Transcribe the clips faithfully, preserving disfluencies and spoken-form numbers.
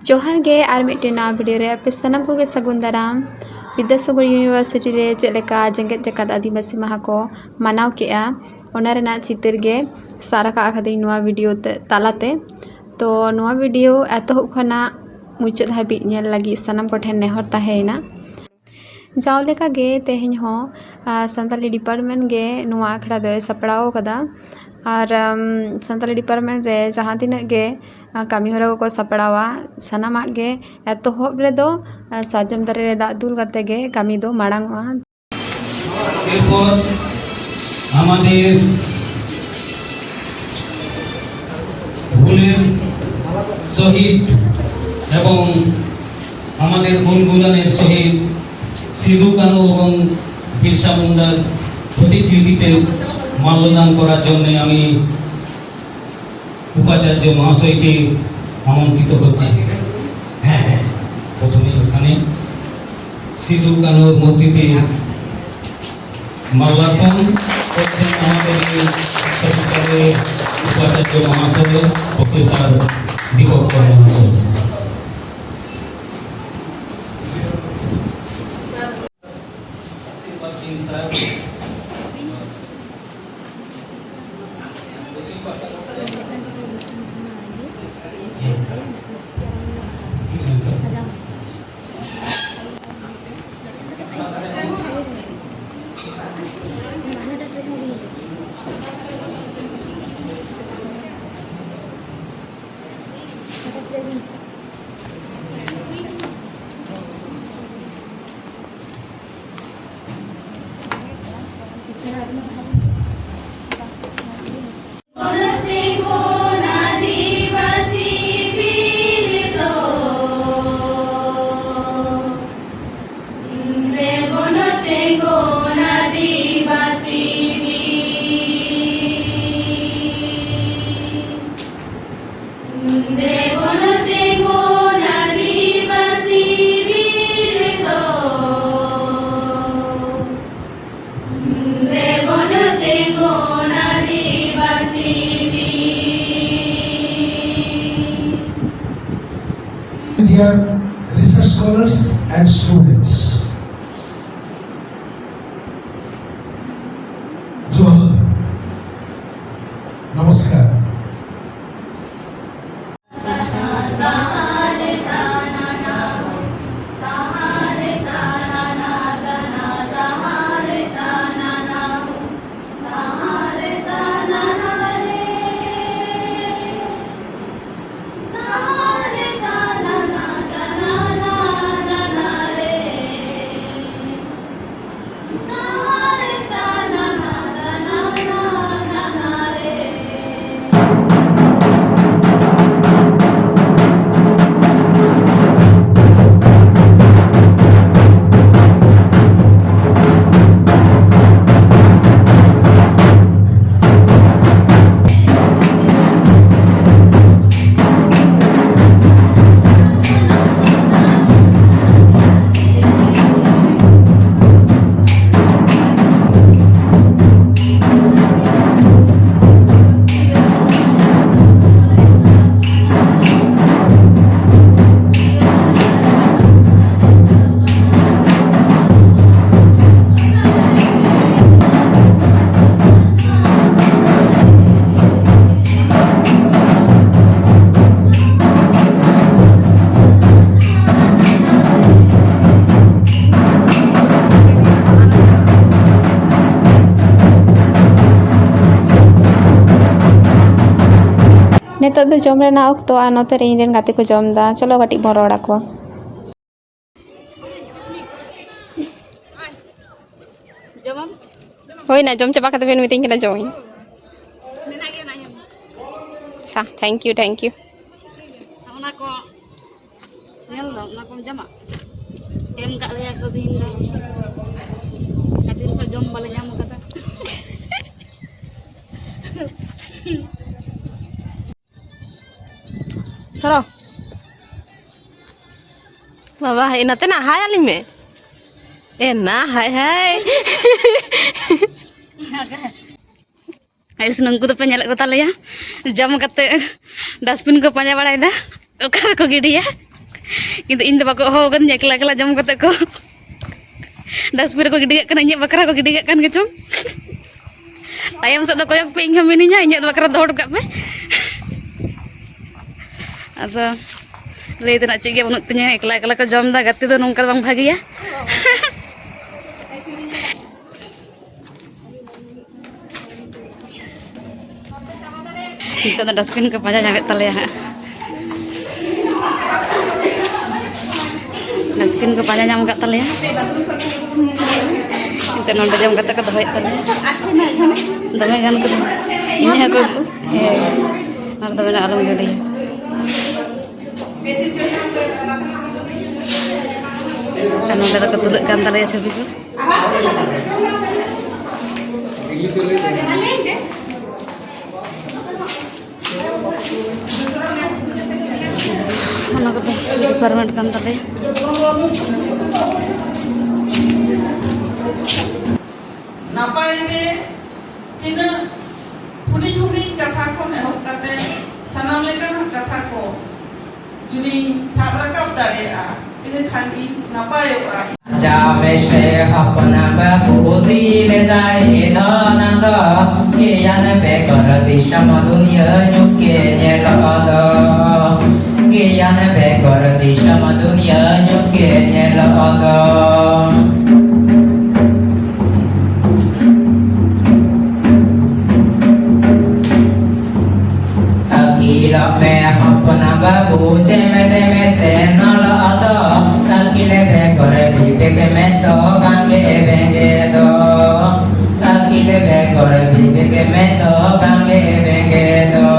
ᱡᱚᱦᱟᱨ ᱜᱮ, ᱟᱨ ᱢᱤᱫᱴᱮᱱ ᱱᱟᱣᱟ ᱵᱷᱤᱰᱤᱭᱳ ᱨᱮ ᱟᱯᱮ ᱥᱟᱱᱟᱢ ᱠᱚᱜᱮ ᱥᱟᱹᱜᱩᱱ ᱫᱟᱨᱟᱢ᱾ ᱵᱤᱫᱽᱫᱟᱥᱟᱜᱚᱨ ᱤᱭᱩᱱᱤᱵᱷᱟᱨᱥᱤᱴᱤ ᱨᱮ ᱪᱮᱫ ᱞᱮᱠᱟ ᱡᱮᱜᱮᱛ ᱡᱟᱠᱟᱛ ᱟᱹᱫᱤᱵᱟᱹᱥᱤ ᱢᱟᱦᱟ ᱠᱚ ᱢᱟᱱᱟᱣ ᱠᱮᱜᱼᱟ, ᱚᱱᱟ ᱨᱮᱱᱟᱜ ᱪᱤᱛᱟᱹᱨ ᱜᱮ ᱥᱟᱵ ᱨᱟᱠᱟᱵ ᱟᱠᱟᱫᱟᱹᱧ ᱱᱚᱣᱟ ᱵᱷᱤᱰᱤᱭᱳ ᱛᱮ, ᱛᱟᱞᱟᱛᱮ᱾ ᱛᱚ ᱱᱚᱣᱟ ᱵᱷᱤᱰᱤᱭᱳ ᱮᱛᱚᱦᱚᱵ ᱠᱷᱚᱱᱟᱜ ᱢᱩᱪᱟᱹᱫ ᱦᱟᱹᱵᱤᱡ ᱧᱮᱞ ᱞᱟᱹᱜᱤᱫ ᱥᱟᱱᱟᱢ ᱠᱚᱴᱷᱮᱱ ᱱᱮᱦᱚᱨ ᱛᱟᱦᱮᱸᱭᱮᱱᱟ᱾ ᱡᱟᱣ ᱞᱮᱠᱟ ᱜᱮ ᱛᱮᱦᱮᱧ ᱦᱚᱸ, ᱟ, ᱥᱟᱱᱛᱟᱞᱤ ᱰᱤᱯᱟᱨᱴᱢᱮᱱᱴ ᱜᱮ ᱱᱚᱣᱟ ᱟᱠᱷᱲᱟ ᱫᱚᱭ ᱥᱟᱯᱲᱟᱣ ᱟᱠᱟᱫᱟ᱾ ᱟᱨ, ᱟᱢ, ᱥᱟᱱᱛᱟᱞᱤ ᱰᱤᱯᱟᱨᱴᱢᱮᱱᱴ ᱨᱮ ᱡᱟᱦᱟᱸ ᱛᱤᱱᱟᱹᱜ ᱜᱮ, ᱟ, ᱠᱟᱹᱢᱤ ᱦᱚᱨᱟ ᱠᱚᱠᱚ ᱥᱟᱯᱲᱟᱣᱟ, ᱥᱟᱱᱟᱢᱟᱜ ᱜᱮ ᱮᱛᱚᱦᱚᱵ ᱨᱮᱫᱚ, ᱟ, ᱥᱟᱨᱡᱚᱢ ᱫᱟᱨᱮ ᱨᱮ ᱫᱟᱜ ᱫᱩᱞ ᱠᱟᱛᱮ ᱜᱮ ᱠᱟᱹᱢᱤ ᱫᱚ ᱢᱟᱲᱟᱝ ᱚᱜᱼᱟ᱾ এরপর আমাদের ভুলের শহীদ এবং আমাদের উন্মূলনের শহীদ সিধু কানু এবং বিরসা মুন্ডার প্রতিকৃতিতে মাল্যদান করার জন্য আমি উপাচার্য মহাশয়কে আমন্ত্রিত করছি। হ্যাঁ, হ্যাঁ, প্রথমেই ওখানে সিধু কানুর মূর্তিতে মাল্যার্পণ করছেন আমাদের এই সরকারের উপাচার্য মহাশয়, প্রফেসর দীপক কর মহাশয়। আশীর্বাদ দিন sir. Dear research scholars and students, ᱡᱚᱦᱟᱨ, ᱱᱚᱢᱚᱥᱠᱟᱨ᱾ ᱱᱤᱛᱚᱜ ᱫᱚ ᱡᱚᱢ ᱨᱮᱱᱟᱜ ᱚᱠᱛᱚ, ᱟᱨ ᱱᱚᱛᱮ ᱨᱮ ᱤᱧ ᱨᱮᱱ ᱜᱟᱛᱮ ᱠᱚ ᱡᱚᱢ ᱮᱫᱟ᱾ ᱪᱚᱞᱚ ᱠᱟᱹᱴᱤᱡ ᱵᱚᱱ ᱨᱚᱲ ᱟᱠᱚᱣᱟ᱾ ᱡᱚᱢᱟᱢ? ᱦᱩᱭᱱᱟ, ᱡᱚᱢ ᱪᱟᱵᱟ ᱠᱟᱛᱮ ᱵᱮᱱ ᱢᱤᱛᱟᱹᱧ ᱠᱟᱱᱟ ᱡᱚᱢᱟᱹᱧ᱾ ᱢᱮᱱᱟᱜ ᱜᱮᱭᱟ ᱱᱟᱭ᱾ ᱟᱪᱪᱷᱟ, thank you, thank you᱾ ᱚᱱᱟ ᱠᱚ ᱧᱮᱞ ᱫᱚ, ᱚᱱᱟ ᱠᱚᱢ ᱡᱚᱢᱟ? ᱮᱢ ᱠᱟᱜ ᱞᱮᱭᱟ ᱠᱚ ᱛᱤᱦᱤᱧ ᱫᱚ᱾ ᱟᱹᱰᱤ ᱨᱚᱠᱚᱢ ᱡᱚᱢ ᱵᱟᱞᱮ ᱧᱟᱢ ᱠᱟᱫᱟ᱾ ᱥᱚᱨᱚ᱾ ᱵᱟᱵᱟ, ᱦᱮᱡ ᱱᱟᱛᱮ ᱱᱟ, ᱦᱟᱭ ᱟᱹᱞᱤᱧ ᱢᱮ᱾ ᱮ ᱱᱟ, ᱦᱟᱭ, ᱦᱟᱭ᱾ ᱟᱭᱩᱥ, ᱱᱩᱝᱠᱩ ᱫᱚᱯᱮ ᱧᱮᱞᱮᱫ ᱠᱚ ᱛᱟᱞᱮᱭᱟ, ᱡᱚᱢ ᱠᱟᱛᱮ ᱰᱟᱥᱴᱵᱤᱱ ᱠᱚ ᱯᱟᱸᱡᱟ ᱵᱟᱲᱟᱭᱮᱫᱟ, ᱚᱠᱟ ᱨᱮᱠᱚ ᱜᱤᱰᱤᱭᱟ᱾ ᱠᱤᱱᱛᱩ ᱤᱧ ᱫᱚ ᱵᱟᱠᱚ ᱦᱚᱦᱚ ᱟᱠᱟᱫᱤᱧᱟ, ᱮᱠᱞᱟ ᱮᱠᱞᱟ ᱡᱚᱢ ᱠᱟᱛᱮ ᱠᱚ ᱰᱟᱥᱴᱵᱤᱱ ᱨᱮᱠᱚ ᱜᱤᱰᱤ ᱠᱟᱜ ᱠᱟᱱᱟ, ᱤᱧᱟᱹᱜ ᱵᱟᱠᱷᱨᱟ ᱠᱚ ᱜᱤᱰᱤ ᱠᱟᱜ ᱠᱟᱱ ᱜᱮᱪᱚᱝ᱾ ᱛᱟᱭᱚᱢ ᱥᱮᱫ ᱫᱚ ᱠᱚᱭᱚᱜ ᱯᱮ, ᱤᱧ ᱦᱚᱸ ᱢᱤᱱᱟᱹᱧᱟ, ᱤᱧᱟᱹᱜ ᱫᱚ ᱵᱟᱠᱷᱨᱟ ᱫᱚᱦᱚ ᱦᱚᱴᱚ ᱠᱟᱜ ᱯᱮ᱾ ᱟᱫᱚ ᱞᱟᱹᱭ ᱛᱮᱱᱟᱜ ᱪᱮᱫ ᱜᱮ ᱵᱟᱹᱱᱩᱜ ᱛᱤᱧᱟᱹ, ᱮᱠᱞᱟ ᱮᱠᱞᱟ ᱠᱚ ᱡᱚᱢ ᱮᱫᱟ, ᱜᱟᱛᱮ ᱫᱚ ᱱᱚᱝᱠᱟ ᱫᱚ ᱵᱟᱝ ᱵᱷᱟᱜᱮᱭᱟ᱾ ᱱᱤᱛᱚᱜ ᱫᱚ ᱰᱟᱥᱴᱵᱤᱱ ᱠᱚ ᱯᱟᱸᱡᱟ ᱧᱟᱢᱮᱫ ᱛᱟᱞᱮᱭᱟ ᱦᱟᱸᱜ᱾ ᱰᱟᱥᱴᱵᱤᱱ ᱠᱚ ᱯᱟᱸᱡᱟ ᱧᱟᱢ ᱟᱠᱟᱫ ᱛᱟᱞᱮᱭᱟ᱾ ᱱᱤᱛᱚᱜ ᱱᱚᱰᱮ ᱡᱚᱢ ᱠᱟᱛᱮ ᱠᱚ ᱫᱚᱦᱚᱭᱮᱫ ᱛᱟᱞᱮᱭᱟ᱾ ᱫᱚᱢᱮ ᱜᱟᱱ ᱠᱚ, ᱤᱧᱟᱹᱜ ᱦᱚᱸᱠᱚ, ᱦᱮᱸ, ᱟᱨ ᱫᱚᱢᱮ ᱟᱞᱚᱢ ᱜᱤᱰᱤᱭᱟ᱾ ᱟᱨ ᱱᱚᱰᱮ ᱫᱚᱠᱚ ᱛᱩᱞᱟᱹᱜ ᱠᱟᱱ ᱛᱟᱞᱮᱭᱟ ᱪᱷᱚᱵᱤ ᱠᱚ᱾ ᱚᱱᱟ ᱠᱚᱫᱚ ᱰᱤᱯᱟᱨᱴᱢᱮᱱᱴ ᱠᱟᱱ ᱛᱟᱞᱮᱭᱟ᱾ ᱱᱟᱯᱟᱭ ᱜᱮ, ᱛᱤᱱᱟᱹᱜ ᱦᱩᱰᱤᱧ ᱦᱩᱰᱤᱧ ᱠᱟᱛᱷᱟ ᱠᱷᱚᱱ ᱮᱦᱚᱵ ᱠᱟᱛᱮ ᱥᱟᱱᱟᱢ ᱞᱮᱠᱟᱱᱟᱜ ᱠᱟᱛᱷᱟ ᱠᱚ ᱡᱩᱫᱤᱧ ᱥᱟᱵ ᱨᱟᱠᱟᱵ ᱫᱟᱲᱮᱭᱟᱜᱼᱟ, ᱤᱱᱟᱹ ᱠᱷᱟᱱ ᱜᱮ ᱱᱟᱯᱟᱭᱚᱜᱼᱟ᱾ ᱡᱟᱣ ᱢᱮᱥᱮ ᱦᱚᱯᱚᱱ ᱵᱟᱹᱵᱩ ᱫᱤᱞ ᱫᱟᱲᱮ ᱫᱷᱚᱱ ᱫᱚ, ᱜᱮᱭᱟᱱ ᱵᱮᱜᱚᱨ ᱫᱤᱥᱚᱢ ᱫᱩᱱᱤᱭᱟᱹ ᱧᱩᱛ ᱜᱮ ᱧᱮᱞᱚᱜ ᱫᱚ᱾ ᱜᱮᱭᱟᱱ ᱵᱮᱜᱚᱨ ᱫᱤᱥᱚᱢ ᱫᱩᱱᱤᱭᱟᱹ ᱧᱩᱛ ᱜᱮ ᱧᱮᱞᱚᱜ ᱫᱚ᱾ ᱟᱹᱠᱤᱞᱚᱜ ᱢᱮ ᱦᱚᱯᱚᱱ ᱵᱟᱹᱵᱩ, ᱪᱮᱢᱮᱫ ᱢᱮ ᱥᱮ ᱱᱚᱞᱚᱜ ᱫᱚ᱾ ᱟᱹᱠᱤᱞ ᱵᱮᱜᱚᱨ ᱵᱤᱵᱮᱠ ᱢᱮᱫ ᱫᱚ ᱵᱟᱝᱜᱮ ᱵᱮᱸᱜᱮᱫ ᱫᱚ᱾ ᱟᱹᱠᱤᱞ ᱵᱮᱜᱚᱨ ᱵᱤᱵᱮᱠ ᱢᱮᱫ ᱫᱚ ᱵᱟᱝᱜᱮ ᱵᱮᱸᱜᱮᱫ ᱫᱚ᱾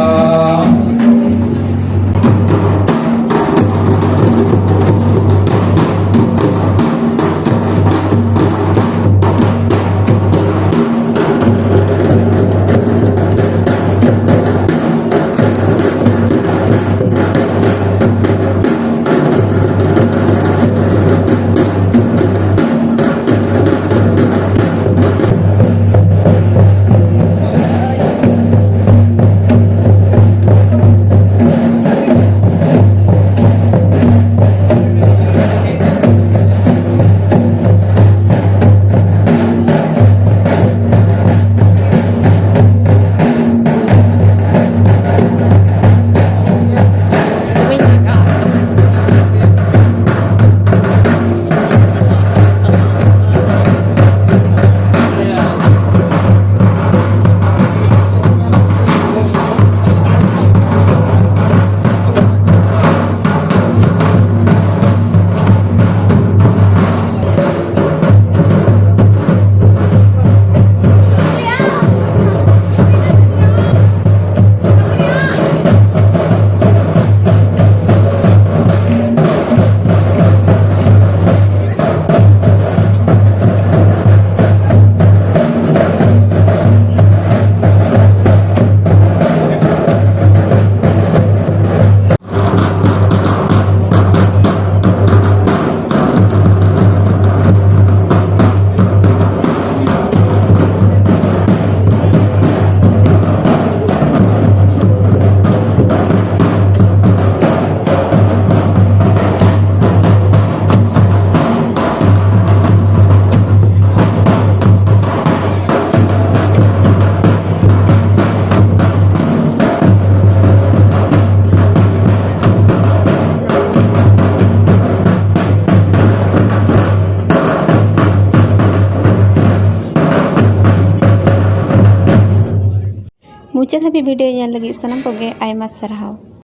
ᱢᱩᱪᱟᱹᱫ ᱦᱟᱹᱵᱤᱡ video ᱧᱮᱞ ᱞᱟᱹᱜᱤᱫ ᱥᱟᱱᱟᱢ ᱠᱚᱜᱮ ᱟᱭᱢᱟ ᱥᱟᱨᱦᱟᱣ᱾